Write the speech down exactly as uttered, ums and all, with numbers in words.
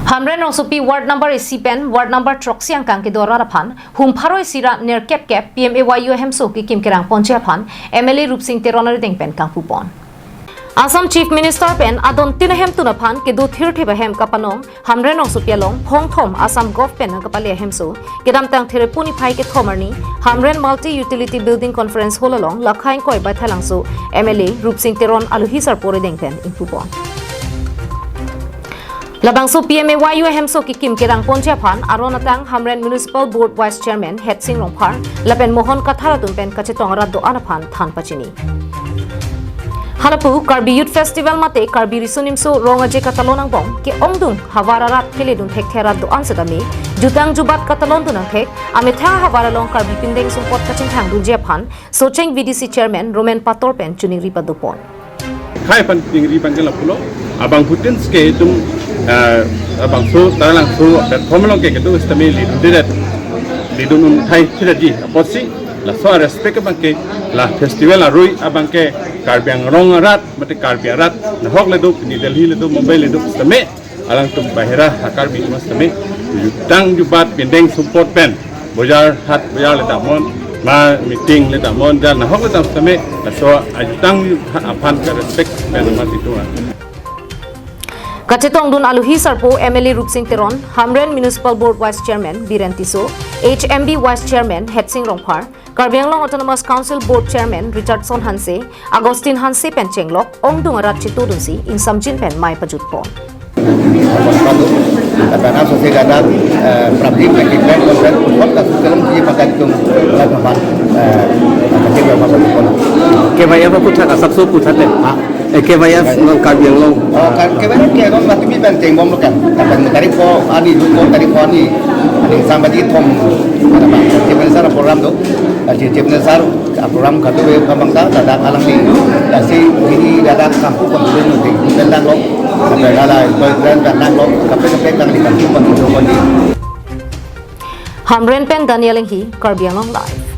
Hamren Rongsopi ward number isi pen ward number throksi angkang kedo arat aphan hum pharo isi ra nerkep kep P M A Y U ahemso kekim kerang ponji aphan M L A Rupsing Teron arideng pen kangpu pon. Assam Chief Minister pen adon tin ahemtun aphan kedo thirthip ahem kapanong Hamren Rongsopi along phongthom Assam Gov pen nangkapale ahemso kedamtang Therepuni phai kethom arni Hamren Multi Utility Building Conference Hall along Lakhaing Koi Baithalangso M L A Rupsing Teron alohi sarpo arideng pen ingpu pon. Labangso P M A Y U ahemso kekim kerang ponji aphan aron atang Hamren Municipal Board Vice Chairman Hetsing Rongphar lapen Mohon Kathar atum pen kachetong arat do-an aphan than pachini. Halapu Karbi Youth Festival mate Karbi Riso Nimso Rong Aje katalon angbong ke-ongdung havar arat keledun thekthe arat do-an setame jutang jubat katalon dun angthek amethang havar along Karbi pindeng sumpot kachingthang dunji aphan Socheng V D C Chairman Roman Pator pen chuningri pado pon. Khai aphan chuningri abang ke lapulo, abangphutin ke itum, eh, abangso Taralangso platform along ke kedo setame ledun dedet, ledun un thai thiraji apotsi laso a respect abang ke la festival arui abang ke Karbi Anglong arat mate Karbi arat nahok le do, New Delhi le do, Mumbai le do setame alangtum bahira ha Karbi atum setame jutang jubat pindeng sumpot pen bojar hat bojar le damnon, ma meeting le damnon, jar nahok le dam setame laso ajutang aphan ka respect pen ma situ. Kachetongdun alohi sarpo M L A Rupsing Teron, Hamren Municipal Board Vice Chairman Biren Tisso, H M B Vice Chairman Hetsing Rongphar, Karbi Anglong Autonomous Council Board Chairman Richardson Hanse, Augustine Hanse pen chenglok ongdung arat chetodunsi ingsamjin pen mei pajut pon. Lapen aso se gada, eh, prapti pen kikpen konpen, kot kasu kelong ji pakai tum, lapan, eh, pakai tum, lapan, lapan. Kevaya apa puthak, asap so puthak le? Ha? Eh, kevaya nang Karbi Anglong. Oh, kan, kevaya ke nang mati bi pen chengbom lo kan. Kapan tarik ko ani, lu ko tarik ko ani. Ani sampai di thom. Ada bang, Chief Minister program tu. Chief Minister program katu be kabang ta, tata alang di. Lasi ini data kampu pembunuh di. Tendang lo. Sampai kala, kau tendang lo. Kape kape kang di kampu pembunuh ko di. Hamren pen Daniel Enghi, Karbi Anglong Live.